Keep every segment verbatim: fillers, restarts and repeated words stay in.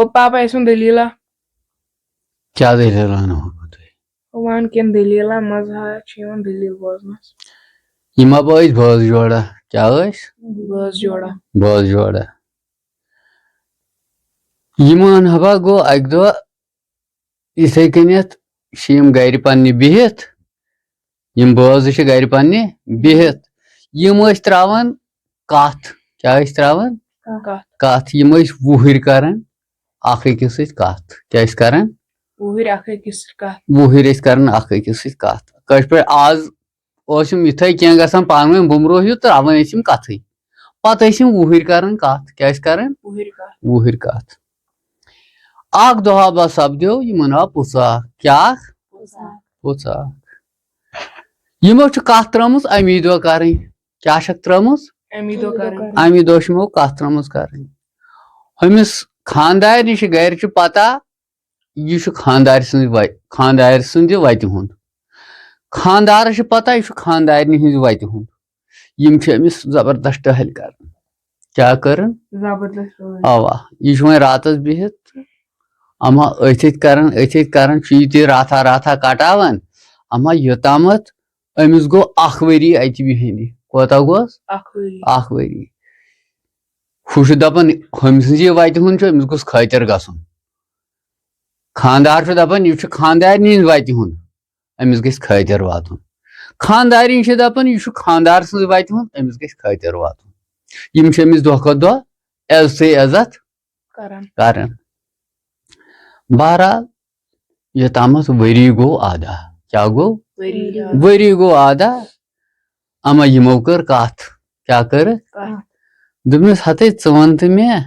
پاپا، اسہِ وَن دٔلیٖلہ۔ کیٛاہ دٔلیٖلہ وَنو بہٕ تۄہہِ؟ وَن کینٛہہ دٔلیٖلہ، مَزٕ ہا چھُ یِوان دٔلیٖل بوزنَس۔ یِم ہا بہٕ أسۍ بٲژ جوڑا۔ کیٛاہ ٲسۍ؟ بٲژ جوڑا۔ بٲژ جوڑا۔ یِمَن ہبا گوٚو اَکہِ دۄہ یِتھَے کٔنٮ۪تھ چھِ یِم گَرِ پنٛنہِ بِہِتھ، یِم بٲژ زٕ چھِ گَرِ پنٛنہِ بِہِتھ، یِم ٲسۍ ترٛاوان کَتھ۔ کیٛاہ ٲسۍ ترٛاوان؟ کَتھ۔ کَتھ۔ یِم ٲسۍ وُہٕرۍ کَران اَکھ أکِس سۭتۍ کَتھ۔ کیٛاہ ٲسۍ کَران؟ وُہٕرۍ اَکھ أکِس سۭتۍ کَتھ۔ وُہٕرۍ ٲسۍ کَران اَکھ أکِس سۭتۍ کَتھ۔ کٲشِر پٲٹھۍ آز اوس یِم یِتھَے کینٛہہ گژھان پانہٕ ؤنۍ بُمرو ہیوٗ تہٕ اَوَے ٲسۍ یِم کَتھٕے۔ پَتہٕ ٲسۍ یِم وُہٕرۍ کَران کَتھ۔ کیٛاہ ٲسۍ کَران؟ وُہٕرۍ کَتھ۔ وُہٕرۍ کَتھ۔ اَکھ دۄہ ہا بہٕ سَپدیو یِمَن آو پُژھ اَکھ۔ کیٛاہ اَکھ؟ پُژھ اَکھ۔ پُژھ اَکھ۔ یِمو چھِ کَتھ ترٛٲومٕژ اَمی دۄہ کَرٕنۍ۔ کیٛاہ چھَکھ ترٛٲومٕژ؟ اَمی دۄہ کَرٕنۍ۔ اَمی دۄہ چھِ یِمو کَتھ ترٛٲومٕژ کَرٕنۍ۔ ہُمِس خانٛدارنہِ چھِ گَرِ چھِ پَتہ، یہِ چھُ خانٛدارِ سٕنٛزِ وَ-، خانٛدارِ سٕنٛدِ وَتہِ ہُنٛد۔ خانٛدارَس چھِ پَتہ، یہِ چھُ خانٛدارنہِ ہٕنٛزِ وَتہِ ہُنٛد۔ یِم چھِ أمِس زبردست ٹہل کران۔ کیٛاہ کٔرٕن؟ زبردست ٹہل۔ اَوا، یہِ چھُ وۄنۍ راتَس بِہِتھ، اَما أتھۍ أتھۍ کران، أتھۍ أتھۍ کران چھُ یہِ تہِ راتھا راتھا کٹاوان۔ اَما یوٚتامَتھ أمِس گوٚو اکھ ؤری اَتہِ بِہِنہِ۔ کوتاہ گوٚوس؟ اکھ ؤری۔ اکھ ؤری۔ ہُہ چھُ دَپان، ہُمۍ سٕنٛزِ وَتہِ ہُنٛد چھُ، أمِس گوٚژھ خٲطِر گژھُن۔ خانٛدار چھُ دَپان، یہِ چھُ خانٛدارنہِ ہٕنٛزِ وَتہِ ہُنٛد، أمِس گژھِ خٲطِر واتُن۔ خانٛدارِنۍ چھِ دَپان، یہِ چھُ خانٛدار سٕنٛزِ وَتہِ ہُنٛد، أمِس گژھِ خٲطِر واتُن۔ یِم چھِ أمِس دۄہ کھۄتہٕ دۄہ عزتٕے عزت کران۔ کران۔ بہرحال، یوٚتامَتھ ؤری گوٚو آدا۔ کیٛاہ گوٚو؟ ؤری آدا۔ ؤری گوٚو آدا۔ اما یِمو کٔر کَتھ۔ کیٛاہ کٔر؟ کَتھ۔ دوٚپمَس، ہَتے ژٕ وَن تہٕ مےٚ،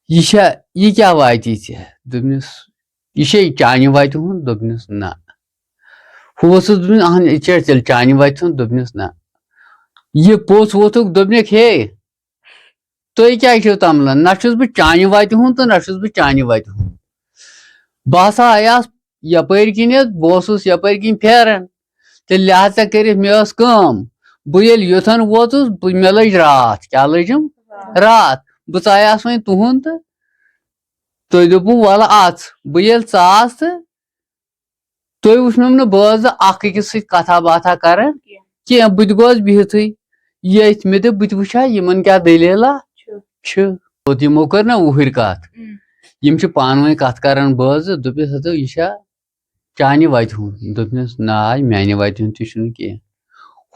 یہِ چھا، یہِ کیٛاہ واتی ژےٚ؟ دوٚپمَس، یہِ چھے چانہِ وَتہِ ہُنٛد؟ دوٚپنَس، نہ۔ ہُہ اوسُس دوٚپمَس، اَہَن، یہِ چھا تیٚلہِ چانہِ وَتہِ ہُنٛد؟ دوٚپنَس، نہ۔ یہِ پوٚژھ ووٚتھُکھ، دوٚپنَکھ، ہے، تُہۍ کیٛازِ چھِو تَملان؟ نہ چھُس بہٕ چانہِ وَتہِ ہُنٛد تہٕ نہ چھُس بہٕ چانہِ وَتہِ ہُنٛد۔ بہٕ ہسا آیاس یَپٲرۍ کِنٮ۪تھ، بہٕ اوسُس یَپٲرۍ کِنۍ پھیران۔ تہٕ لہذا کٔرِتھ مےٚ ٲس کٲم، بہٕ ییٚلہِ یوٚتھن ووتُس، بہٕ، مےٚ لٔج راتھ۔ کیٛاہ لٔجِم؟ راتھ۔ راتھ۔ بہٕ ژایاس وۄنۍ تُہُنٛد تہٕ تُہۍ دوٚپوُ، وَلہٕ اَژ۔ بہٕ ییٚلہِ ژاس تہٕ تُہۍ وٕچھنَم نہٕ بٲژ زٕ اَکھ أکِس سۭتۍ کَتھا باتھا کَران کینٛہہ۔ کینٛہہ، بہٕ تہِ گوس بِہِتھٕے ییٚتھۍ۔ مےٚ دوٚپ، بہٕ تہِ وٕچھِ ہا، یِمَن کیٛاہ دٔلیٖلہ چھُ۔ چھِ۔ پوٚت یِمو کٔر نہ وُہٕرۍ کَتھ۔ اۭں۔ یِم چھِ پانہٕ ؤنۍ کَتھ کَران بٲژ زٕ۔ دوٚپُس، ہَتو، یہِ چھا چانہِ وَتہِ ہُنٛد؟ دوٚپنَس، نہ، میٛانہِ وَتہِ ہُنٛد تہِ چھُنہٕ کینٛہہ۔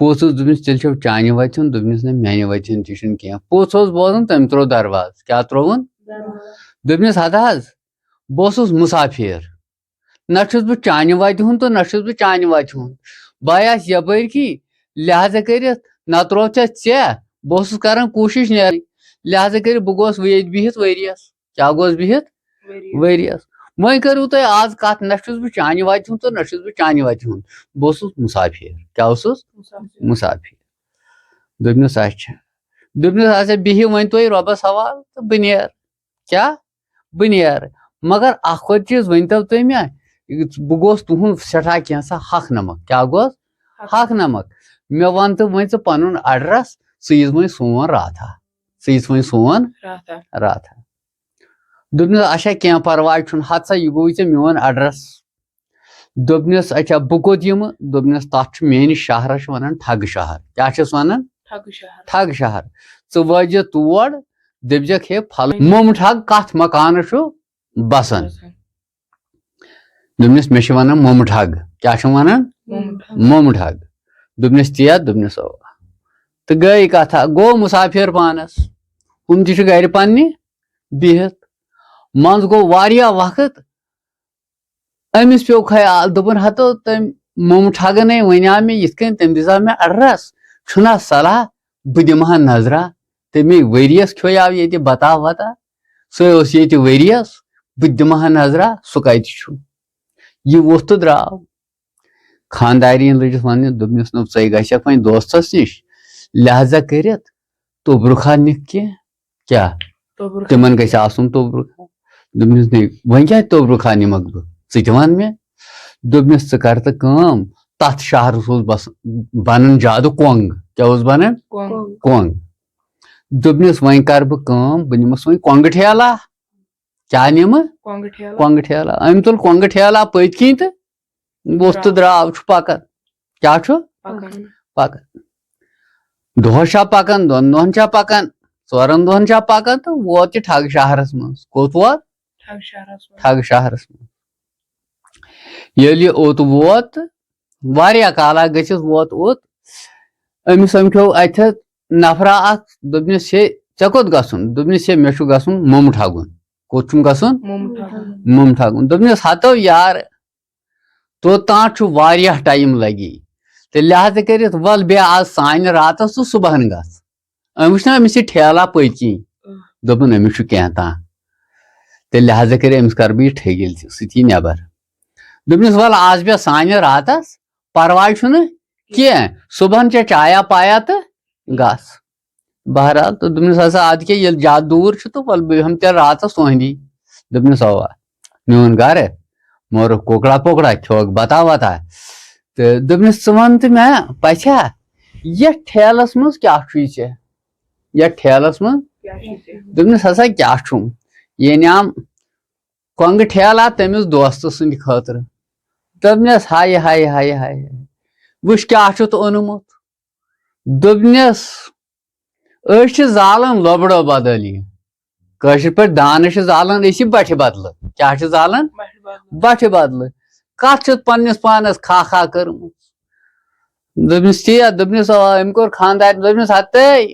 ہُہ اوسُس دوٚپمَس، تیٚلہِ چھو چانہِ وَتہِ ہُنٛد؟ دوٚپنَس، نہ، میٛانہِ وَتہِ ہُنٛد تہِ چھُنہٕ کینٛہہ۔ پوٚژھ اوس بوزان، تٔمۍ ترٛوو دروازٕ۔ کیٛاہ ترٛووُن؟ دروازٕ۔ دوٚپنَس، ہَتہٕ حظ، بہٕ اوسُس مُسافِر۔ نہ چھُس بہٕ چانہِ وَتہِ ہُنٛد تہٕ نہ چھُس بہٕ چانہِ وَتہِ ہُنٛد۔ بہٕ آیاس یَپٲرۍ کِنۍ، لہذا کٔرِتھ نہ ترٛوو ژےٚ ژےٚ۔ بہٕ اوسُس کران کوٗشِش نیرٕنۍ۔ لہذا کٔرِتھ بہٕ گوس ییٚتہِ بِہِتھ ؤریَس۔ کیٛاہ گوس بِہِتھ؟ ؤریَس۔ ؤریَس۔ وۄنۍ کٔرِو تُہۍ آز کَتھ، نہ چھُس بہٕ چانہِ وَتہِ ہُنٛد تہٕ نہ چھُس بہٕ چانہِ وَتہِ ہُنٛد۔ بہٕ اوسُس مُسافِر۔ کیٛاہ اوسُس؟ مُسافِر۔ مُسافِر۔ دوٚپنَس، اچھا۔ دوٚپنَس، اچھا، بِہِو وۄنۍ تُہۍ رۄبَس حوالہٕ تہٕ بہٕ نیرٕ۔ کیٛاہ؟ بہٕ نیرٕ۔ مگر اَکھ کھۄتہٕ چیٖز ؤنۍتو تُہۍ مےٚ، بہٕ گوس تُہُنٛد سٮ۪ٹھاہ کینٛژھا حق نمک۔ کیٛاہ گوس؟ حق۔ حق نمک۔ مےٚ وَن تہٕ وۄنۍ ژٕ پَنُن address، ژٕ یِز وۄنۍ سون راتھا۔ ژٕ یِز وۄنۍ سون راتھا۔ راتھا۔ دوٚپنَس، اچھا، کینٛہہ پَرواے چھُنہٕ، ہَتہٕ سا، یہِ گوٚوُے ژےٚ میون address۔ دوٚپنَس، اچھا، بہٕ کوٚت یِمہٕ؟ دوٚپنَس، تَتھ چھُ میٛٲنِس شہرَس چھِ وَنان ٹھگہٕ شہر۔ کیٛاہ چھِس وَنان؟ ٹھگہٕ شہر۔ ٹھگہٕ شہر۔ ژٕ وٲتۍ زِ تور، دٔپۍ زٮ۪کھ، ہے، پھلٲنۍ مومہٕ ٹھگ کَتھ مکانَس چھُ بَسان؟ بَسان۔ دوٚپنَس، مےٚ چھِ وَنان مومہٕ ٹھگ۔ کیٛاہ چھِ وَنان؟ مومہٕ ٹھگ۔ مومہٕ ٹھگ۔ دوٚپنَس، تی ہا؟ دوٚپنَس، اَوا۔ تہٕ گٔے کَتھا، گوٚو مُسافِر پانَس۔ ہُم تہِ چھِ گَرِ پنٛنہِ بِہِتھ۔ منٛزٕ گوٚو واریاہ وقت، أمِس پیوٚو خیال، دوٚپُن، ہَتو، تٔمۍ مومہٕ ٹھگن ہے ونیٛاو مےٚ یِتھ کٔنۍ، تٔمۍ دِژاو مےٚ address، چھُنہ صلاح بہٕ دِمہٕ ہا نظرہ؟ تٔمی ؤریَس کھیوٚیاو ییٚتہِ بتا وتا، سُے اوس ییٚتہِ ؤریَس، بہٕ تہِ دِمہٕ ہا نظرہ، سُہ کَتہِ چھُ؟ یہِ ووٚتھ تہٕ درٛاو۔ خانٛدارِنۍ لٔجِس وَننہِ، دوٚپنَس، نہ، ژَے گژھکھ وۄنۍ دوستَس نِش، لہذا کٔرِتھ توٚبرُکھا نِکھ کینٛہہ۔ کیٛاہ؟ توٚبرُکھا۔ تِمن گژھِ آسُن توٚبرُکھا۔ دوٚپنَس، نہ، وۄنۍ کیٛاہ توٚبرُکھا نِمَکھ بہٕ؟ ژٕ تہِ وَن مےٚ۔ دوٚپنَس، ژٕ کر تہٕ کٲم، تَتھ شہرَس اوس بس-، بَنان زیادٕ کۄنٛگ۔ کیٛاہ اوس بَنان؟ کۄنٛگ۔ کۄنٛگ۔ دوٚپنَس، وۄنۍ کر بہٕ کٲم، بہٕ نِمَس وۄنۍ کۄنٛگہٕ ٹھیلہ۔ کیٛاہ نِمہٕ؟ کۄنٛگہٕ ٹھیلہٕ۔ کۄنٛگہٕ ٹھیلہٕ۔ أمۍ تُل کۄنٛگہٕ ٹھیلہٕ پٔتۍ کِنۍ تہٕ ووٚتھ تہٕ درٛاو، چھُ پَکان۔ کیٛاہ چھُ؟ پَکان۔ پَکان۔ دۄہَس چھا پَکان، دۄن دۄہَن چھا پَکان، ژورَن دۄہَن چھا پَکان تہٕ ووت یہِ ٹھگ شہرَس منٛز۔ کوٚت ووت؟ ٹھگ شہرَس منٛز۔ ٹھگ شہرَس منٛز۔ ییٚلہِ یہِ اوٚت ووت تہٕ واریاہ کالا گٔژھِتھ ووت اوٚت، أمِس سَمکھیو اَتہِ نفرا اَکھ، دوٚپنَس، "ہے، ژےٚ کوٚت گژھُن؟" دوٚپنَس، "ہے، مےٚ چھُ گژھُن مومہٕ ٹھگُن۔" کوٚت چھُم گژھُن؟ مومہٕ ٹھگُن۔ مومہٕ ٹھگُن۔ دوٚپنَس، "ہتو یار، توٚتام چھُ واریاہ ٹایم لگی، تہٕ لہذا کٔرِتھ ول بیٚیہِ آز سانہِ راتس تہٕ صبحن گژھ۔" أمۍ وٕچھ نہ أمِس یہِ ٹھیلا پٔتۍ کِنۍ، دوٚپُن، "أمِس چھُ کینٛہہ تام، تہٕ لہذا کٔرِتھ أمِس کرٕ بہٕ یہِ ٹھیٚگِل تہِ سۭتی نٮ۪بر۔" دوٚپنَس، "ول آز بیٚہہ سانہِ راتس، پرواے چھُنہٕ کینٛہہ، صبحن چےٚ چایا پایا تہٕ گژھ۔" بہرحال، تہٕ دوٚپنَس، "ہسا، اَدٕ کیٛاہ، ییٚلہِ زیادٕ دوٗر چھُ، تہٕ وَلہٕ بہٕ بیٚہمہٕ تیٚلہِ راتَس تُہنٛدی۔" دوٚپنَس، "اَوا، میون گرٕ، مورُکھ کوکڑا پوکڑا، کھیوٚکھ بتا وتا۔" تہٕ دوٚپنَس، "ژٕ وَن تہٕ مےٚ، پَژھیا، یَتھ ٹھیلَس منٛز کیٛاہ چھُے ژےٚ؟ یَتھ ٹھیلَس منٛز؟" دوٚپنَس، "ہسا کیٛاہ چھُم؟ یہِ نیام کۄنٛگہٕ ٹھیلہ تٔمِس دوستہٕ سٕنٛدِ خٲطرٕ۔" دوٚپنَس، "ہاے، ہاے، ہاے، ہاے، وٕچھ کیٛاہ چھُتھ اوٚنمُت؟" دوٚپنَس، "أسۍ چھِ زالان لۄبڑو بدل یہِ۔ کٲشِر پٲٹھۍ دانَس چھِ زالان أسۍ یہِ بَٹھِ بدلہٕ۔" کیٛاہ چھِ زالان؟ بَٹھِ بدلہٕ۔ بَٹھِ بدلہٕ۔ کَتھ چھِ پنٛنِس پانَس کھا کھا کٔرمٕژ؟ دوٚپنَس، "تی ہا۔" دوٚپنَس، "آ، أمۍ کوٚر خانٛدارِ۔" دوٚپنَس، "ہَتَے،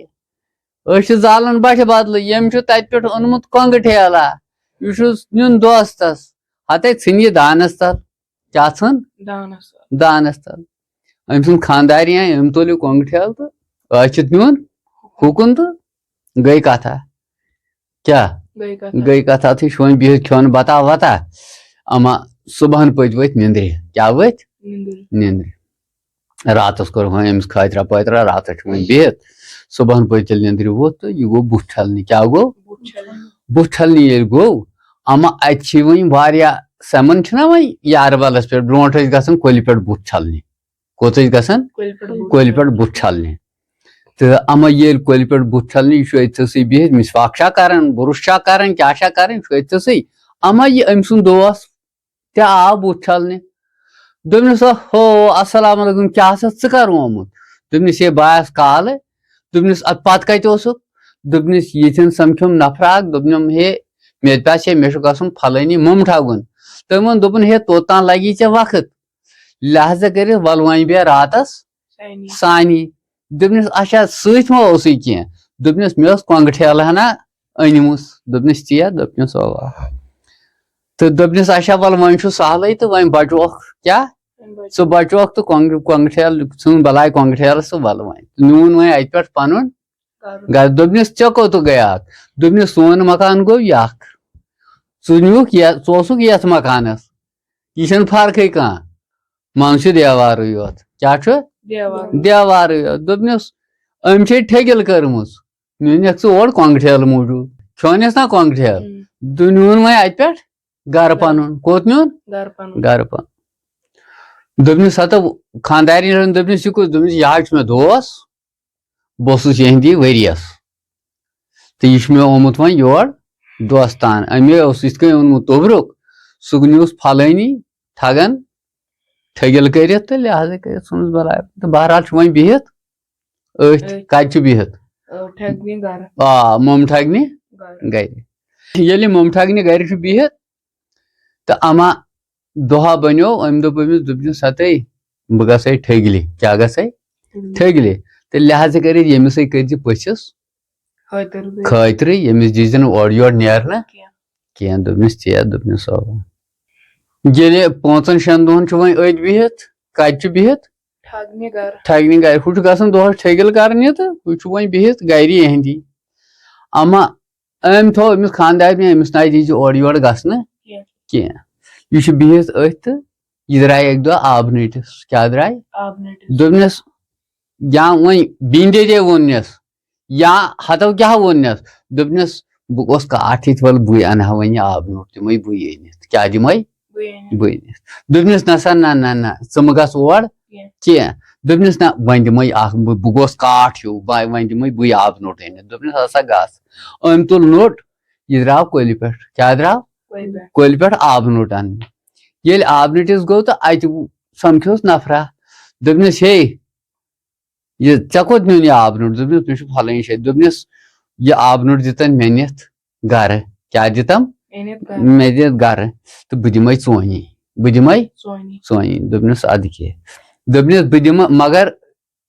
أسۍ چھِ زالان بَٹھِ بدلہٕ، ییٚمۍ چھُ تَتہِ پٮ۪ٹھ اوٚنمُت کۄنٛگہٕ ٹھیلہ، یہِ چھُس نیُن دوستَس، ہَتَے ژھٕنہِ یہِ دانَس تَل۔" کیٛاہ ژھٕن؟ دانَس۔ دانَس تَل۔ أمۍ سُنٛد خانٛدارِ یا أمۍ تُل یہِ کۄنٛگہٕ ٹھیلہٕ تہٕ ٲسِتھ نیوٗن ہُکُن تہٕ گٔے کَتھا۔ کیٛاہ؟ گٔے کَتھا۔ گٔے کَتھا تہٕ یہِ چھُ وۄنۍ بِہِتھ کھیوٚن بَتا وَتا۔ اَما صُبحَن پٔتۍ ؤتھۍ نِنٛدرِ۔ کیٛاہ ؤتھۍ؟ نِنٛدٕر۔ نِنٛدرِ۔ راتَس کوٚر وۄنۍ أمِس خٲطرہ پٲترہ، راتَس چھُ وۄنۍ بِہِتھ۔ صُبحَن پٔتۍ ییٚلہِ نِنٛدرِ ووٚتھ تہٕ یہِ گوٚو بُتھ چھَلنہِ۔ کیٛاہ گوٚو؟ بُتھ چھَلنہِ۔ بُتھ چھَلنہِ ییٚلہِ گوٚو، اَما اَتہِ چھِ وۄنۍ واریاہ سَمَن چھِنہ وۄنۍ یارٕ بَلَس پٮ۪ٹھ، برونٛٹھ ٲسۍ گژھان کۄلہِ پٮ۪ٹھ بُتھ چھَلنہِ۔ کوٚت ٲسۍ گژھان؟ کۄلہِ پٮ۪ٹھ بُتھ کۄلہِ پٮ۪ٹھ بُتھ چھَلنہِ۔ تہٕ اَما ییٚلہِ کۄلہِ پٮ۪ٹھ بُتھ چھَلنہِ، یہِ چھُ أتھۍ سۭتۍ بِہِتھ، مسواک چھا کَران، بُرُش چھا کَران، کیٛاہ چھا کَران، یہِ چھُ أتھۍ سۭتۍ۔ اَما یہِ أمۍ سُنٛد دوس تہِ آو بُتھ چھَلنہِ۔ دوٚپنَس، "اوہو، السلام علیکم، کیٛاہ سا ژٕ کَر آمُت؟" دوٚپنَس، "ہے، بہٕ آیَس کالہٕ۔" دوٚپنَس، "اَدٕ پَتہٕ کَتہِ اوسُکھ؟" دوٚپنَس، "ییٚتھٮ۪ن سَمکھیوٚم نفرا اَکھ، دوٚپنَم، ہے، مےٚ تہِ پَزِ ہے، مےٚ چھُ گژھُن پھلٲنی مومہٕ ٹھگُن۔" تٔمۍ ووٚن، دوٚپُن، "ہے، توٚتام لَگی ژےٚ وقت، لہذا کٔرِتھ وَلہٕ وۄنۍ بیٚہہ راتَس سانی۔ سانی۔" دوٚپنَس، "اچھا، سۭتۍ ما اوسُے کینٛہہ؟" دوٚپنَس، "مےٚ ٲس کۄنٛگہٕ ٹھیلہٕ ہنا أنمٕژ۔" دوٚپنَس، "ژےٚ؟" دوٚپنَس، "اَوا۔" تہٕ دوٚپنَس، "اچھا، وَلہٕ وۄنۍ چھُ سہلٕے تہٕ وۄنۍ بَچوکھ کیٛاہ؟ ژٕ بَچوکھ تہٕ کۄنٛگہٕ، کۄنٛگہٕ ٹھیلہٕ ژھٕن بَلاے کۄنٛگہٕ ٹھیلَس تہٕ وَلہٕ وۄنۍ۔" تہٕ نیوٗن وۄنۍ اَتہِ پٮ۪ٹھ پَنُن گَرٕ۔ گَرٕ۔ دوٚپنَس، "ژےٚ کوٚتُکھ گٔیاکھ؟" دوٚپنَس، "سون مکان گوٚو یَکھ۔ ژٕ نیوٗکھ یہِ، ژٕ اوسُکھ یَتھ مکانَس۔ یہِ چھَنہٕ فرقٕے کانٛہہ۔ منٛز چھُ دیوارٕے یوت۔" کیٛاہ چھُ؟ دیوار۔ دیوارٕے یوت۔ دوٚپنَس، "أمۍ چھے ٹھیٚگِل کٔرمٕژ۔ مےٚ نِکھ ژٕ اور کۄنٛگہٕ ٹھیلہٕ موٗجوٗب۔ کھیوٚنَس نا کۄنٛگہٕ ٹھیلہٕ؟" ہُم۔ دوٚپ، نیوٗن وۄنۍ اَتہِ پٮ۪ٹھ گَرٕ پَنُن۔ کوٚت نیوٗن؟ گَرٕ پَنُن۔ گَرٕ پَنُن۔ دوٚپنَس، "ہَتہٕ خانٛدارِنۍ دوٚپنَس، یہِ کُس؟" دوٚپنَس، "یہِ حظ چھُ مےٚ دوس۔ بہٕ اوسُس یِہِنٛدی ؤریَس۔ تہٕ یہِ چھُ مےٚ آمُت وۄنۍ یور دوستان۔ أمۍ اوس یِتھ کٔنۍ اوٚنمُت توٚبرُک، سُہ نیوٗس پھلٲنی ٹھگن ٹھٔگِل کٔرِتھ تہٕ لہذا کٔرِتھ ژھُنُس بَلاے۔" تہٕ بہرحال چھُ وۄنۍ بِہِتھ أتھۍ۔ أتھۍ۔ کَتہِ چھُ بِہِتھ؟ آ، ٹھگنہِ گَرٕ۔ آ، مومہٕ ٹھگنہِ گَرٕ۔ گَرِ۔ ییٚلہِ یہِ مومہٕ ٹھگنہِ گَرِ چھُ بِہِتھ تہٕ اَما دۄہا بَنیو، أمۍ دوٚپ أمِس، دوٚپنَس، "ہَتَے، بہٕ گژھَے ٹھٔگلہِ۔" کیٛاہ گژھَے؟ ٹھٔگلہِ۔ تہٕ لہذا کٔرِتھ ییٚمِس سۭتۍ کٔرۍ زِ پٔژھِس خٲطرٕ گٔے۔ خٲطرٕ، ییٚمِس دِژ نہٕ اورٕ یورٕ نیرنہٕ کینٛہہ۔ کینٛہہ۔ دوٚپنَس، "ژےٚ؟" دوٚپنَس، "اَوا۔" ییٚلہِ پانٛژَن شٮ۪ن دۄہَن چھُ وۄنۍ أتھۍ بِہِتھ، کَتہِ چھُ بِہِتھ؟ ٹھگنہِ گَرٕ۔ ٹھگنہِ گَرِ۔ ہُہ چھُ گژھان دۄہَس ٹھٔگِل کَرنہِ تہٕ ہُہ چھُ وۄنۍ بِہِتھ گَرِ یِہِنٛدی۔ اَما أمۍ تھوٚو أمِس خانٛدارنہِ، أمِس نَے دِژ یہِ اورٕ یورٕ گژھنہٕ کینٛہہ۔ کینٛہہ۔ یہِ چھُ بِہِتھ أتھۍ تہٕ یہِ درٛاے اَکہِ دۄہ آبہٕ نٔٹِس۔ کیٛاہ درٛاے؟ آبہٕ نٔٹِس۔ دوٚپنَس، یا وۄنۍ بیٚنہِ دے ووٚننَس، یا ہَتو کیٛاہ ووٚننَس؟ دوٚپنَس، "بہٕ گوٚژھ کاٹھ ییٚتہِ، وَلہٕ بٕے اَنہٕ ہا وۄنۍ یہِ آبہٕ نوٚٹ، دِمَے بٕے أنِتھ۔" کیٛاہ دِمَے؟ بٕے أنِتھ۔ بٕے أنِتھ۔ دوٚپنَس، "نہ سا، نہ، نہ، نہ، ژٕ مہٕ گژھ اور کینٛہہ۔ کینٛہہ۔" دوٚپنَس، "نہ، وۄنۍ دِمَے اَکھ، بہٕ، بہٕ گوٚژھ کاٹھ ہیوٗ، وۄنۍ، وۄنۍ دِمَے بٕے آبہٕ نوٚٹ أنِتھ۔" دوٚپنَس، "ہسا گژھ۔" أمۍ تُل نوٚٹ، یہِ درٛاو کۄلہِ پٮ۪ٹھ۔ کیٛاہ درٛاو؟ کۄلہِ پٮ۪ٹھ آبہٕ نوٚٹ اَننہِ۔ ییٚلہِ آبہٕ نٔٹِس گوٚو تہٕ اَتہِ سَمکھیوس نفرا، دوٚپنَس، "ہے، یہِ ژےٚ کوٚت نیوٗن یہِ آبہٕ نوٚٹ؟" دوٚپنَس، "مےٚ چھُ فلٲنۍ جایہِ۔" دوٚپنَس، "یہِ آبہٕ نوٚٹ دِتَن مےٚ نِتھ گرٕ۔" کیٛاہ دِتَم؟ مےٚ نِتھ گرٕ۔ "مےٚ دِتھ گرٕ، تہٕ بہٕ دِمَے ژونی، بہٕ دِمَے ژونی۔ ژونی۔" دوٚپنَس، "اَدٕ کیٛاہ؟" دوٚپنَس، "بہٕ دِمہٕ، مگر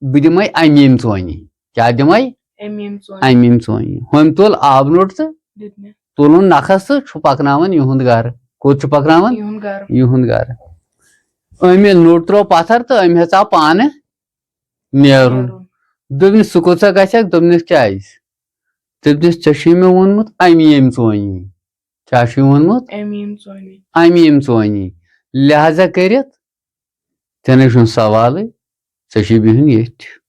بہٕ دِمَے اَمہِ ییٚمہِ ژونی۔" کیٛاہ دِمَے؟ اَمہِ ییٚمہِ ژونی۔ اَمہِ ییٚمہِ ژونی۔ ہُمۍ تُل آبہٕ نوٚٹ تہٕ دیُت مےٚ۔ تُلُن نَکھَس تہٕ چھُ پَکناوان یِہُنٛد گرٕ۔ کوٚت چھُ پَکناوان؟ یِہُنٛد گرٕ۔ یِہُنٛد گرٕ۔ أمۍ ییٚلہِ نوٚٹ ترٛوو پَتھر تہٕ أمۍ ہیٚژاو پانہٕ نیرُن۔ نیرُن۔ دوٚپنَس، "ژٕ کوٚت سا گژھکھ؟" دوٚپنَس، "کیٛازِ؟" دوٚپنَس، "ژےٚ چھُے مےٚ ووٚنمُت اَمہِ ییٚمہِ ژونی۔" کیٛاہ چھُے ووٚنمُت؟ اَمہِ ییٚمہِ ژونی۔ اَمہِ ییٚمہِ ژونی۔ لہذا کٔرِتھ ژےٚ نَے چھُنہٕ سوالٕے، ژےٚ چھُے بِہُن ییٚتھۍ۔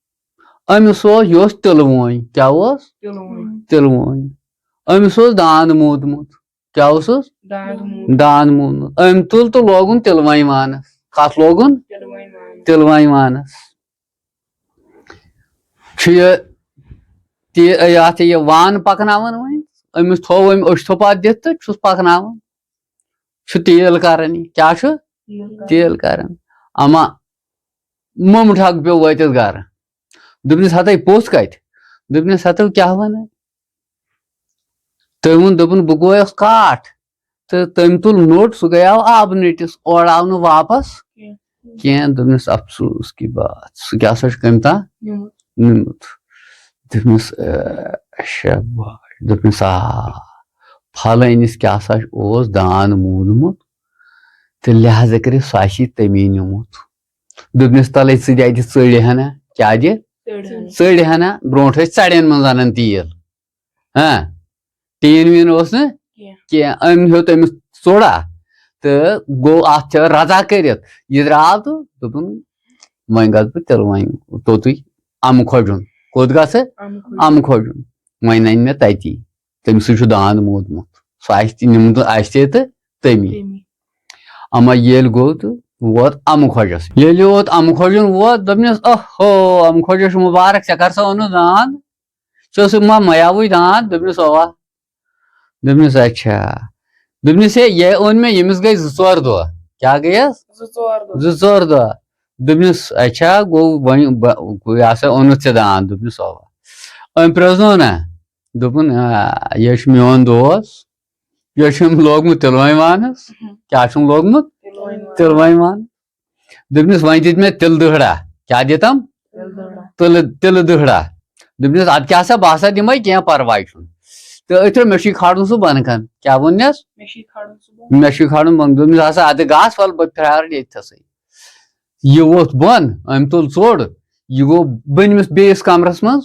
أمِس اوس، یہِ اوس تِلہٕ وونۍ۔ کیٛاہ اوس؟ تِلہٕ وونۍ۔ تِلہٕ وونۍ۔ أمِس اوس داند موٗدمُت۔ کیٛاہ اوسُس؟ داند موٗدمُت۔ داند موٗدمُت۔ أمۍ تُل تہٕ لوگُن تِلہٕ وانہِ وانَس۔ کَتھ لوگُن؟ تِلہٕ وانہِ وانَس۔ تِلہٕ وانہِ وانَس۔ چھُ یہِ تہِ، یہِ اَتھ یہِ وان پَکناوان وۄنۍ۔ أمِس تھوٚو أمۍ أچھ تھوٚپ اَتھ دِتھ تہٕ چھُس پَکناوان۔ چھُ تیٖل کَران یہِ۔ کیٛاہ چھُ؟ تیٖل کَران۔ تیٖل کَران۔ اَما مومہٕ ٹھگ پیوٚو وٲتِتھ گَرٕ۔ دوٚپنَس، "ہَتَے پوٚژھ کَتہِ؟" دوٚپنَس، "ہَتَو کیٛاہ وَنان؟" تٔمۍ ووٚن، دوٚپُن، "بہٕ گویَس کاٹھ تہٕ تٔمۍ تُل نوٚٹ، سُہ گٔیاو آبہٕ نٔٹِس، اورٕ آو نہٕ واپَس کینٛہہ۔" کینٛہہ۔ دوٚپنَس، "افسوس کی بات، سُہ کیٛاہ سا چھُ کٔمۍ تام نیوٗمُت۔ نیوٗمُت۔" دوٚپنَس، "اے، شاباش۔" دوٚپنَس، "آ، پھلٲنِس کیٛاہ سا اوس داند موٗدمُت تہٕ لہذا کٔرِتھ سُہ آسی تٔمی نیوٗمُت۔" دوٚپنَس، "تَلَے ژٕ دِ اَتہِ ژٔڑۍ ہنا۔" کیٛاہ دِ؟ ژٔڑۍ ہنا۔ ژٔڑۍ ہنا۔ برونٛٹھ ٲسۍ ژَڑٮ۪ن منٛز اَنان تیٖل۔ ہاں، ٹیٖن ویٖن اوس نہٕ کینٛہہ۔ کینٛہہ۔ أمۍ ہیوٚت أمِس ژوٚڑا تہٕ گوٚو اَتھ چھِ رَزا کٔرِتھ۔ یہِ درٛاو تہٕ دوٚپُن، "وۄنۍ گژھٕ بہٕ تیٚلہِ وۄنۍ توٚتُے اَمہٕ کھۄجُن۔" کوٚت گژھٕ؟ اَمہٕ کھۄجُن۔ اَمہٕ کھۄجُن۔ وۄنۍ اَنہِ مےٚ تَتی۔ تٔمۍ سٕے چھُ داند موٗدمُت۔ سُہ آسہِ تہِ نیوٗمُت آسہِ تہِ تہٕ تٔمی۔ تٔمی۔ اَما ییٚلہِ گوٚو تہٕ ووت اَمہٕ کھۄجَس۔ ییٚلہِ یوت اَمہٕ کھۄجُن ووت، دوٚپنَس، "اوہو، اَمہٕ کھۄجَس چھُ مُبارک، ژےٚ کر سا اوٚنُتھ داند؟ ژےٚ اوسُے ما میاوٕے داند؟" دوٚپنَس، "اَوا۔" دوٚپنَس، "اچھا۔" دوٚپنَس، "ہے، یہِ اوٚن مےٚ، ییٚمِس گٔے زٕ ژور دۄہ۔" کیٛاہ گٔیَس؟ زٕ ژور دۄہ۔ زٕ ژور دۄہ۔ دوٚپنَس، "اچھا، گوٚو وۄنۍ بہ-، یہِ ہسا اوٚنُتھ ژےٚ داند؟" دوٚپنَس، "اَوا۔" أمۍ پرٛزنوو نا؟ دوٚپُن، "آ، یہِ چھُ میون دوس، یہِ چھُ أمۍ لوگمُت تِلوٲنۍ وانَس۔" کیٛاہ چھُم لوگمُت؟ تِلوٲنۍ وانَس۔ تِلوٲنۍ وانَس۔ دوٚپنَس، "وۄنۍ دِتۍ مےٚ تِلہٕ دٕہڑا۔" کیٛاہ دِتَم؟ تِلہٕ دٕہڑا۔ تِلہٕ، تِلہٕ دٕہڑا۔ دوٚپنَس، "اَدٕ کیٛاہ سا، بہٕ ہسا دِمَے، کینٛہہ پَرواے چھُنہٕ۔" تہٕ أتھۍ مےٚ چھُے کھالُن سُہ بۄنہٕ کَن۔ کیٛاہ ووٚننَس؟ مےٚ چھُے کھالُن سُہ بۄنہٕ۔ مےٚ چھُے کھالُن بۄنہٕ۔ دوٚپنَس، "ہسا اَدٕ گژھ، وَلہٕ بہٕ پھیارٕ ییٚتھَسٕے۔" یہِ ووٚتھ بۄن، أمۍ تُل ژوٚڑ، یہِ گوٚو بٔنمِس بیٚیِس کَمرَس منٛز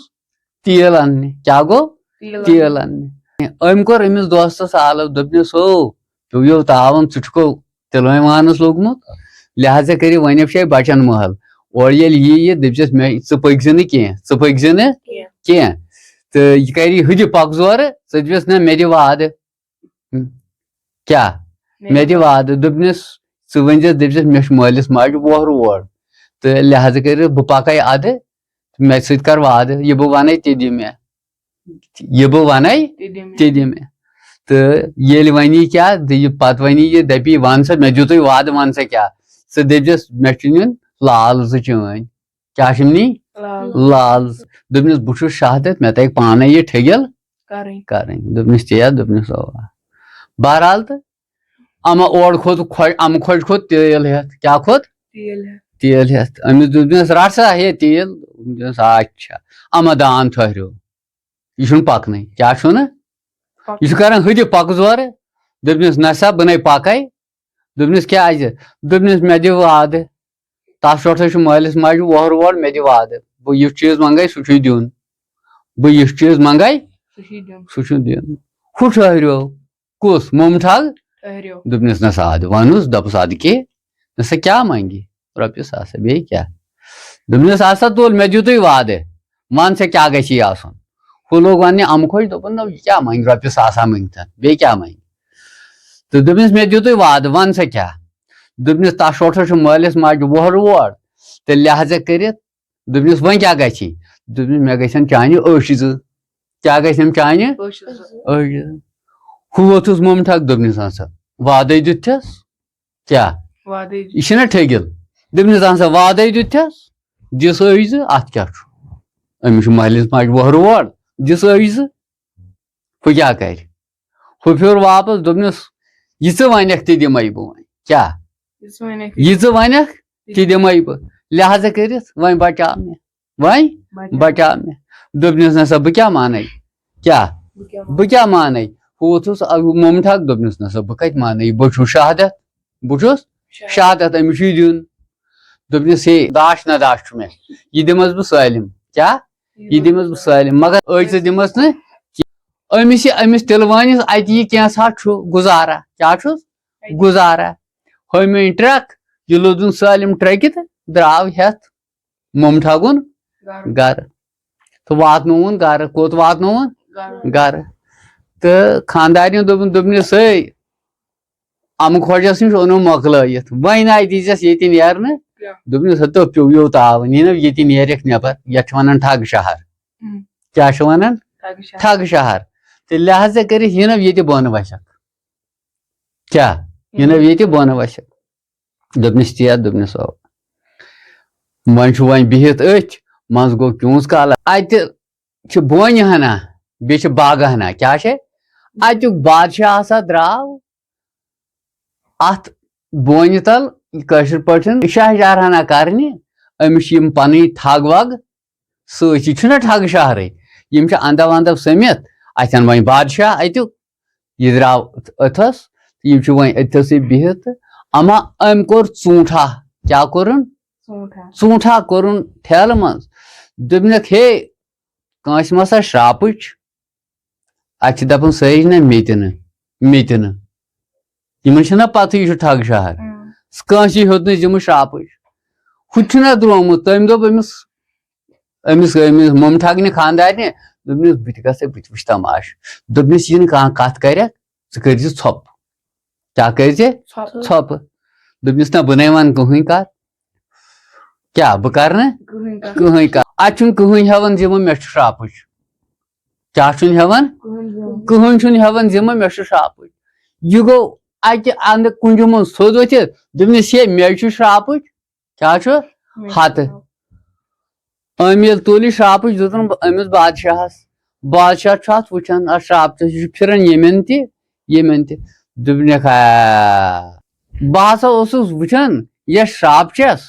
تیٖل اَننہِ۔ کیٛاہ گوٚو؟ تیٖل تیٖل اَننہِ۔ اَننہِ۔ أمۍ کوٚر أمِس دوستَس آلو، دوٚپنَس، "ہو، پیوٚو یو تاوَن، ژٕ چھُکھ تِلوٲنۍ وانَس لوٚگمُت، لہذا کٔرِو وۄنۍ چھے بَچَن مٲل۔ اورٕ ییٚلہِ یی یہِ، دٔپۍزٮ۪س مےٚ، ژٕ پٔکۍ زِ نہٕ کینٛہہ، ژٕ پٔکۍ زِ نہٕ کینٛہہ۔ کینٛہہ۔" تہٕ یہِ کَرِ ہُہ تہِ پَکھ زورٕ، ژٕ دٔپۍزٮ۪س، "نہ، مےٚ دِ وعدٕ۔" کیٛاہ؟ مےٚ مےٚ دِ وعدٕ۔ دوٚپنَس، "ژٕ ؤنۍ زٮ۪س، دٔپۍ زٮ۪س، مےٚ چھُ مٲلِس ماجہِ وۄہرٕ وور۔ تہٕ لہذا کٔرِتھ بہٕ پَکَے اَدٕ، مےٚ سۭتۍ کَر وعدٕ۔ یہِ بہٕ وَنَے، تہِ دِ مےٚ۔ یہِ بہٕ وَنَے، تہِ دِ مےٚ۔" تہِ دِ مےٚ۔" تہٕ ییٚلہِ وَنی کیٛاہ، تہٕ یہِ پَتہٕ وَنی یہِ، دَپی، "وَن سا، مےٚ دیُتُے وعدٕ، وَن سا کیٛاہ؟" ژٕ دٔپۍ زٮ۪س، "مےٚ چھُ نیُن لال زٕ چٲنۍ۔" کیٛاہ چھُم نی؟ لال۔ لال۔ دوٚپنَس، "بہٕ چھُس شہادت، مےٚ تَگہِ پانَے یہِ ٹھیٚگِل کَرٕنۍ۔ کَرٕنۍ۔" دوٚپنَس، "تی ہا؟" دوٚپنَس، "اَوا۔" بہرحال تہٕ اَما اورٕ کھوٚت خۄ-، اَمہٕ خۄجہِ کھوٚت تیٖل ہٮ۪تھ۔ کیٛاہ کھوٚت؟ تیٖل ہٮ۪تھ۔ تیٖل ہٮ۪تھ۔ أمِس دوٚپنَس، "رَٹ سا ہے تیٖل۔" دوٚپنَس، "اچھا۔" اَما دان ٹھٔہریو۔ یہِ چھُنہٕ پَکنٕے۔ کیٛاہ چھُنہٕ؟ پَکُن۔ یہِ چھُ کَران ہُتہِ پَکہٕ زورٕ۔ دوٚپنَس، "نہ سا، بہٕ نَے پَکَے۔" دوٚپنَس، "کیٛازِ؟" دوٚپنَس، "مےٚ دِ وعدٕ۔ تَس پٮ۪ٹھ چھُ مٲلِس ماجہِ وۄہرٕ وور، مےٚ دِ وعدٕ۔ بہٕ یُس چیٖز منٛگَے، سُہ چھُے دیُن۔ بہٕ یُس چیٖز منٛگَے، سُہ چھُے دیُن۔ سُہ چھُ دیُن۔" ہُہ ٹھٔہریو۔ کُس؟ مومہٕ ٹھگ؟ ٹھٔہریو۔ دوٚپنَس، "نہ سا، اَدٕ وَنُس، دَپُس، اَدٕ کے؟ نہ سا، کیٛاہ منٛگہِ؟ رۄپیہِ ساس ہا، بیٚیہِ کیٛاہ؟" دوٚپنَس، "اَدٕ سا تُل، مےٚ دیُتُے وعدٕ۔ وَن سا، کیٛاہ گژھی آسُن؟" ہُہ لوٚگ وَننہِ اَمہٕ خۄش، دوٚپُن، "نہ، یہِ کیٛاہ منٛگہِ؟ رۄپیہِ ساس ہا مٔنگتَن، بیٚیہِ کیٛاہ منٛگہِ؟" تہٕ دوٚپنَس، "مےٚ دیُتُے وعدٕ، وَن سا کیٛاہ؟" دوٚپنَس، "تَس شوٹھَس چھُ مٲلِس ماجہِ وۄہرٕ وور، تہٕ لہذا کٔرِتھ دوٚپنَس، 'وۄنۍ کیٛاہ گژھی؟' دوٚپنَس، 'مےٚ گژھن چانہِ أچھ زٕ.' کیٛاہ گژھن چانہِ؟ أچھ زٕ۔ أچھ زٕ۔ ہُہ ووٚتھُس مومہٕ ٹھگ، دوٚپنَس، "ہسا، وعدے دیُتتھس۔ کیٛاہ؟ وعدے۔ یہِ چھُنہ ٹھٔگِل؟ دوٚپنس، اہن سا، وعدے دیُتتھس، دِس أجۍ زٕ، اتھ کیٛاہ چھُ؟ أمِس چھُ محلس ماجہِ وۄہرٕ وۄر، دِس أجۍ زٕ۔ ہُہ کیٛاہ کرِ؟ ہُہ پھیوٚر واپس، دوٚپنس، یہِ ژٕ ونکھ تہِ دِمے بہٕ وۄنۍ۔ کیٛاہ؟ یُس وۄنۍ اَتہِ یہِ ژٕ ونکھ تہِ دِمے بہٕ۔ لہذا کٔرِتھ وۄنۍ بچاو مےٚ، وۄنۍ بچاو۔ بچاو مےٚ۔ دوٚپنس، نہ سا، بہٕ کیٛاہ مانے؟ کیٛاہ؟ بہٕ کیٛاہ بہٕ کیٛاہ مانے؟ ہُہ اوسُس، آ، مُمہٕ ٹھاکھ۔ دوٚپنس، نہ سا، بہٕ کتہِ مانے؟ بہٕ چھُس شہادت، بہٕ چھُس وَنہٕ؟ شہادت، أمِس چھُ یہِ دیُن۔ دوٚپنس، ہے، داش نہ داش چھُ مےٚ، یہِ دِمس بہٕ سٲلِم۔ کیٛاہ؟ یہِ دِمس بہٕ سٲلِم، مگر أڑۍ ژٕ دِمس نہٕ کینٛہہ۔ أمِس یہِ، أمِس تِلوٲنِس اتہِ یہِ کینٛژھا چھُ گُزارا۔ کیٛاہ چھُس؟ گُزارا۔ ہُمۍ أنۍ ٹرٛک، یہِ لوٚدُن سٲلِم ٹرٛکہِ تہٕ درٛاو ہٮ۪تھ مُمہٕ ٹھاگُن گرٕ۔ گرٕ۔ تہٕ واتنووُن گرٕ۔ کوٚت واتنووُن؟ گرٕ۔ گرٕ۔ تہٕ خانٛدارنہِ دوٚپُن، دوٚپنس، ہے، امہٕ خۄجس نِش اوٚنُم مۄکلٲیِتھ، وۄنۍ ناے دیٖزٮ۪س ییٚتہِ نیرنہٕ۔ کیٛاہ؟ دوٚپنس، ہتو پیوٚو یوت آو، نیٖنو ییٚتہِ نیرٮ۪کھ نٮ۪بر، یتھ چھِ ونان ٹھگ شہر۔ ہُم۔ کیٛاہ چھِ ونان؟ ٹھگ شہر۔ ٹھگ شہر۔ تہٕ لہذا کٔرِتھ یِنو ییٚتہِ بۄن وسکھ۔ کیٛاہ؟ یِنو ییٚتہِ بۄن وسکھ۔ دوٚپنس، تی ہا۔ دوٚپنس، او۔ وۄنۍ چھُ وۄنۍ بِہِتھ أتھۍ منٛز، گوٚو کیوٗنٛژ کال۔ اتہِ چھِ بونہِ ہنا، بیٚیہِ چھِ باغہٕ ہنا۔ کیٛاہ چھِ؟ اتیُک بادشاہ ہسا درٛاو اتھ بونہِ تل، کٲشِر پٲٹھۍ، شاہ جار ہنا کرنہِ۔ أمِس چھِ یِم پنٕنۍ ٹھگ وگ سۭتۍ، یہِ چھُنہ ٹھگ شہرٕے، یِم چھِ اندو اندو سٔمِتھ۔ اتٮ۪ن وۄنۍ بادشاہ اتیُک، یہِ درٛاو أتھس، یِم چھِ وۄنۍ أتھسٕے بِہِتھ۔ اما أمۍ کوٚر ژوٗنٛٹھا، کیٛاہ کوٚرُن؟ ژوٗنٛٹھا۔ ژوٗنٛٹھا کوٚرُن ٹھیلہٕ منٛز۔ دوٚپنکھ، ہے، کٲنٛسہِ ما سا شراپٕچ؟ اتہِ چھِ دپان سٲری، نہ، مےٚ تہِ نہٕ، مےٚ تہِ نہٕ۔ یِمن چھنہ پتہٕ یہِ چھُ ٹھگ شہر۔ اۭں۔ کٲنٛسی ہیوٚت نہٕ أمِس شراپٕچ۔ ہُہ تہِ چھُنہ درٛومُت۔ تٔمۍ دوٚپ أمِس، أمِس، أمِس مُمہٕ ٹھگنہِ خانٛدارنہِ، دوٚپنس، بہٕ تہِ گژھے، بہٕ تہِ وٕچھِ تماشہٕ۔ دوٚپنس، یہِ نہٕ کانٛہہ کتھ کرٮ۪کھ، ژٕ کٔرۍ زِ ژھۄپہٕ۔ کیٛاہ کٔرۍ زِ؟ ژھۄپہٕ۔ ژھۄپہٕ۔ دوٚپنس، نہ، بہٕ نے ونہٕ کٕہٕنۍ کتھ۔ کیٛاہ بہٕ کرٕ نہٕ کٕہٕنۍ کتھ۔ کٕہٕنۍ کتھ؟ اتہِ چھُنہٕ کٕہٕنۍ ہٮ۪وان ذمہٕ مےٚ چھُ شراپٕچ۔ کیٛاہ چھُنہٕ ہٮ۪وان؟ کٕہٕنۍ ذمہٕ۔ کٕہٕنۍ چھُنہٕ ہٮ۪وان ذمہٕ مےٚ چھُ شراپٕچ۔ یہِ گوٚو اتہِ اندٕ کُنجہِ منٛز سیوٚد ؤتھِتھ، دوٚپنس، ہے، مےٚ چھُ شراپٕچ۔ کیٛاہ چھُ؟ مےٚ ہتہٕ۔ چھُ۔ أمۍ ییٚلہِ تُل یہِ شراپٕچ، دیُتُن أمِس بادشاہس۔ بادشاہ چھُ اتھ وٕچھان، اتھ شراپچس، یہِ چھُ پھران ییٚمٮ۪ن تہِ، ییٚمٮ۪ن تہِ۔ دوٚپنکھ، آ، بہٕ ہسا اوسُس وٕچھان یتھ شراپچس۔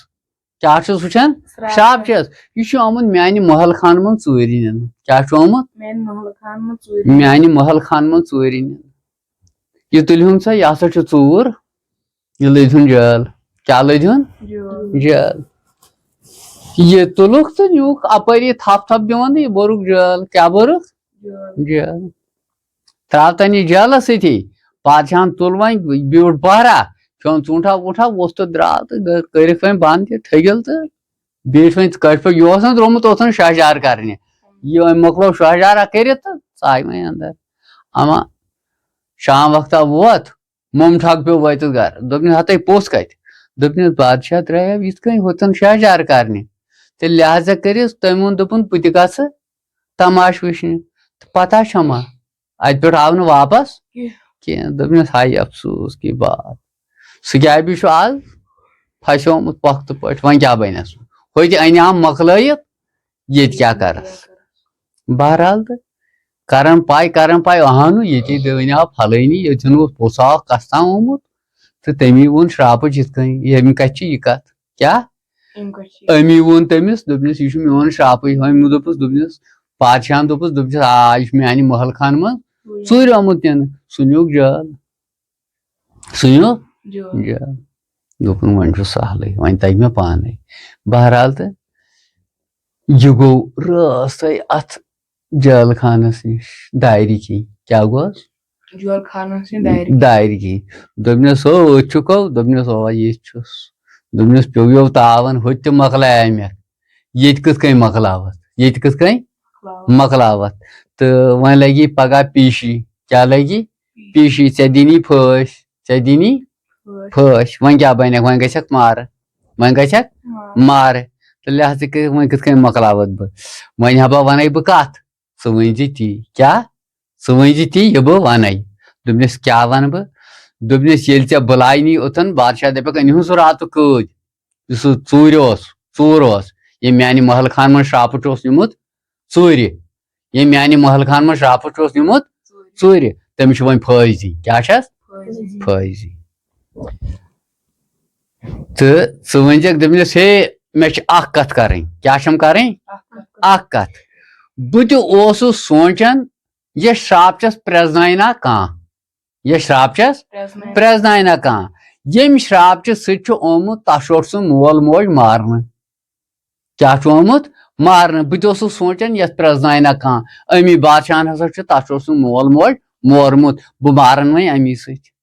کیٛاہ چھُس وٕچھان؟ شراپچس۔ شراپچس۔ یہِ چھُ آمُت میانہِ محل خانہٕ منٛز ژوٗرِ نِنہٕ۔ کیٛاہ چھُ آمُت؟ میانہِ محل خانہٕ منٛز ژوٗرِ۔ میانہِ محل خانہٕ منٛز ژوٗرِ نِنہٕ۔ یہِ تُلہِ ہُن سا، یہِ ہسا چھُ ژوٗر۔ یہِ لٔدۍ ہُن جال۔ کیٛاہ لٔدۍ ہُن؟ جال۔ جال۔ یہِ تُلُکھ تہٕ نیوٗکھ اپٲری تھپھ تھپھ دِوان تہٕ یہِ بوٚرُکھ جال۔ کیٛاہ بوٚرُکھ؟ جال۔ جال۔ ترٛاو تَن یہِ جالس سۭتی۔ پادشاہن تُل وۄنۍ، بیوٗٹھ بہرا، کھیوٚن ژوٗنٛٹھا ووٗنٛٹھا، ووٚتھ تہٕ درٛاو تہٕ گٔ-، کٔرِکھ وۄنۍ بنٛد یہِ ٹھٔگِل تہٕ بیٖٹھۍ وۄنۍ کٲشِر پٲٹھۍ۔ یہِ اوس نہ درٛامُت اوٚتَن شاہجار کرنہِ۔ یہِ وۄنۍ مۄکلو شاہجارا کٔرِتھ تہٕ ژاے وۄنۍ اندر۔ اما شام وقتہ ووت، مُمہٕ ٹھگ پیوٚو وٲتِتھ گرٕ۔ دوٚپنس، ہتے پوٚژھ کتہِ؟ دوٚپنس، بادشاہ درٛایو یِتھ کٔنۍ ہوٚتن شاہجار کرنہِ۔ تہٕ لہذا کٔرِتھ تٔمۍ ووٚن، دوٚپُن، بہٕ تہِ گژھٕ تماشہٕ وٕچھنہِ۔ تہٕ پتہ چھما، اتہِ پٮ۪ٹھ آو نہٕ واپس کینٛہہ۔ کینٛہہ۔ دوٚپنس، ہاے افسوس کی بات، سُہ کیٛاہ بیٚیہِ چھُ آز پھسیومُت پۄختہٕ پٲٹھۍ، وۄنۍ کیٛاہ بنٮ۪س؟ ہوٚتہِ انیام مۄکلٲیِتھ، ییٚتہِ کیٛاہ کرس؟ بہرحال تہٕ کران پاے، کران پاے، اہنُو، ییٚتی دٲنۍ آو پھلٲنی، ییٚتہِ اوس پوٚژھ اکھ کستام آمُت، تہٕ تٔمی ووٚن شراپٕچ یِتھ کٔنۍ، ییٚمہِ کتھِ چھِ یہِ کتھ؟ کیٛاہ؟ أمۍ کتھ چھِ یہِ؟ أمی ووٚن تٔمِس، دوٚپنس، یہِ چھُ میون شراپٕچ۔ وۄنۍ دوٚپُس، دوٚپنس، پادشاہن دوٚپُس، دوٚپنس، آ، یہِ چھُ میانہِ محل خانہٕ منٛز ژوٗرِ آمُت نِنہٕ۔ سُہ نیوٗکھ جال۔ سُہ نیوٗکھ جال۔ جال۔ دوٚپُن، وۄنۍ چھُ سہلٕے، وۄنۍ تگہِ مےٚ پانے۔ بہرحال تہٕ یہِ گوٚو رٲژ تہٕ اتھ جٲلۍ خانس نِش دارِ کِنۍ۔ کیٛاہ گوٚوس؟ جٲلۍ خانس نِش دارِ۔ دارِ کِنۍ۔ دوٚپنس، ہو، أتھۍ چھُکھ؟ دوٚپنس، اوا، ییٚتھۍ چھُس۔ دوٚپنس، پیوٚو یو تاون، ہُتہِ تہِ مۄکلایے مےٚ۔ ییٚتہِ کِتھ کٔنۍ مۄکلاوتھ؟ ییٚتہِ کِتھ کٔنۍ مۄکلاوتھ۔ مۄکلاوتھ؟ تہٕ وۄنۍ لگی پگاہ پیشی۔ کیٛاہ لگی؟ پیشی۔ ژےٚ دِنی پھٲسۍ، ژےٚ دِنی پھٲسۍ۔ پھٲسۍ۔ وۄنۍ کیٛاہ بنکھ؟ وۄنۍ گژھکھ مارٕ، وۄنۍ گژھکھ مارٕ۔ مارٕ۔ تہٕ لہذا کٔرِتھ وۄنۍ کِتھ کٔنۍ مۄکلاوتھ بہٕ؟ وۄنۍ ہا بہٕ ونے بہٕ کتھ، ژٕ ؤنۍ زِ تی۔ کیٛاہ؟ ژٕ ؤنۍ زِ تی، یہِ بہٕ ونے۔ دوٚپنس، کیٛاہ ونہٕ بہٕ؟ دوٚپنَس، "ییٚلہِ ژےٚ بُلاے نی اوٚتَن، بادشاہ دَپٮ۪کھ، أنۍ ہُن سُہ راتُک قۭدۍ، یُس سُہ ژوٗرِ اوس، ژوٗر اوس، ییٚمۍ میٛانہِ محل خانہٕ منٛز شراپُٹ اوس نیوٗمُت ژوٗرِ، ییٚمۍ میٛانہِ محل خانہٕ منٛز شراپُٹ اوس نیوٗمُت ژوٗرِ، تٔمِس چھُ وۄنۍ پھٲسۍ دِنۍ۔" کیٛاہ چھَس؟ پھٲسۍ دِنۍ۔ تہٕ ژٕ ؤنۍ زٮ۪کھ، دوٚپنَس، "ہے، مےٚ چھِ اَکھ کَتھ کَرٕنۍ۔" کیٛاہ چھَم کَرٕنۍ؟ اَکھ کَتھ کَرٕنۍ۔ اَکھ کَتھ۔ بہٕ تہِ اوسُس سونٛچان، یہِ شراپ چھَس پرٛزناوِ نا کانٛہہ۔ یہِ شراپ چھَس پرٛزناوِ۔ پرٛزناوِ نا کانٛہہ۔ ییٚمہِ شراپچہِ سۭتۍ چھُ آمُت تَشوٹ سُنٛد مول موج مارنہٕ۔ کیٛاہ چھُ آمُت؟ مارنہٕ۔ بہٕ تہِ اوسُس سونٛچان، یَتھ پرٛزناوِ نا کانٛہہ۔ أمی بادشاہَن ہسا چھُ تَشوٹ سُنٛد مول موج مورمُت۔ بہٕ مارَن وۄنۍ اَمی سۭتۍ۔